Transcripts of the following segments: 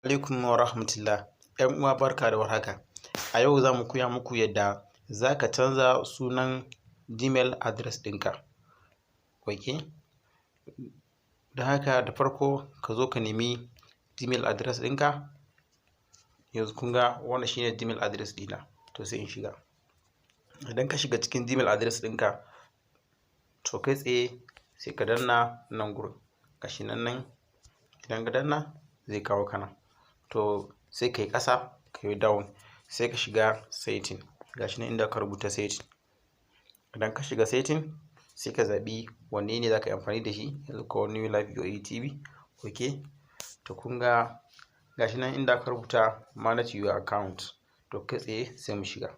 Alaikum wa rahmatullah. ‘Yan uwa, barka da warhaka. A yau za mu koya muku yadda za ka canza sunan Gmail address ɗinka. Ok, don haka da farko ka zo ka nemi Gmail address ɗinka. Yanzu kun ga wannan shine Gmail address ɗina, to sai in shiga. Idan ka shiga cikin Gmail address ɗinka, to kai tsaye sai ka danna nan gurin, gashi nan nan. Idan ka danna, zai kawo ka nan. To sai ka yi ƙasa, ka yi down, sai ka shiga setting. Gashi nan inda ka rubuta setting. Idan ka shiga setting, sai ka zaɓi wanne ne za ka yi amfani da shi. Yanzu ko New Life UAE TV. Ok, to kun ga gashi nan inda aka rubuta "Manage your account". To kai tsaye sai mu shiga,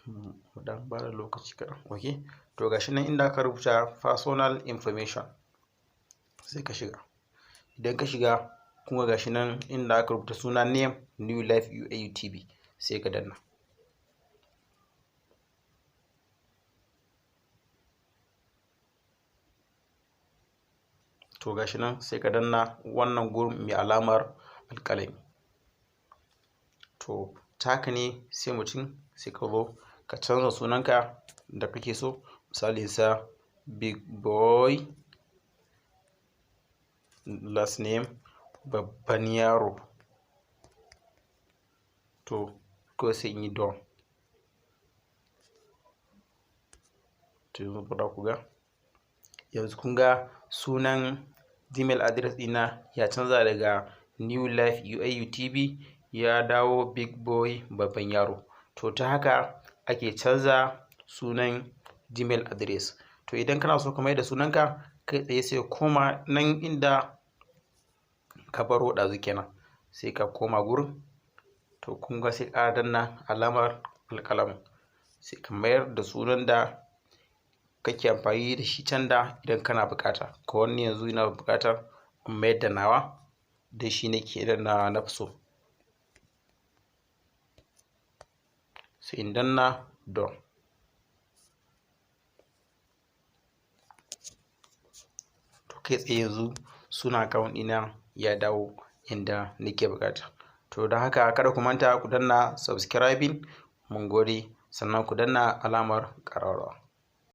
mu ɗan bada lokaci kaɗan. Ok, to gashi nan inda aka rubuta "Personal information", sai ka shiga. Idan ka shiga, kuma gashi nan inda aka rubuta suna, name, New Life UAE TV, sai ka danna. To gashi nan, sai ka danna wannan gurin mai alamar alƙalami. To ta haka ne sai mutum sai ka zo ka canza sunanka da kake so. Misali, sa Big Boy, last name Babban Yaro. To kawai sai in yi done. To yanzu bara ku ga. Yanzu kun ga sunan Gmail address ɗina ya canza daga New Life UAU TV ya dawo Big Boy Babban Yaro. To ta haka ake canza sunan Gmail address. To idan kana so ka mai da sunanka, kai tsaye sai koma nan inda ka baro ɗazu kenan, sai ka koma gurin. To kun ga sai ƙara danna alamar alƙalamin, sai ka mayar da sunan da kake amfani da shi can da, idan kana buƙata. Ko wani yanzu ina buƙatar in mayar da nawa da shi nake da na fi so, sai in danna done. To kai tsaye yanzu sunan account ɗina ya dawo yanda nake buƙata. To don haka kada ku manta ku danna subscribing. Mun gode. Sannan ku danna alamar ƙararrawa.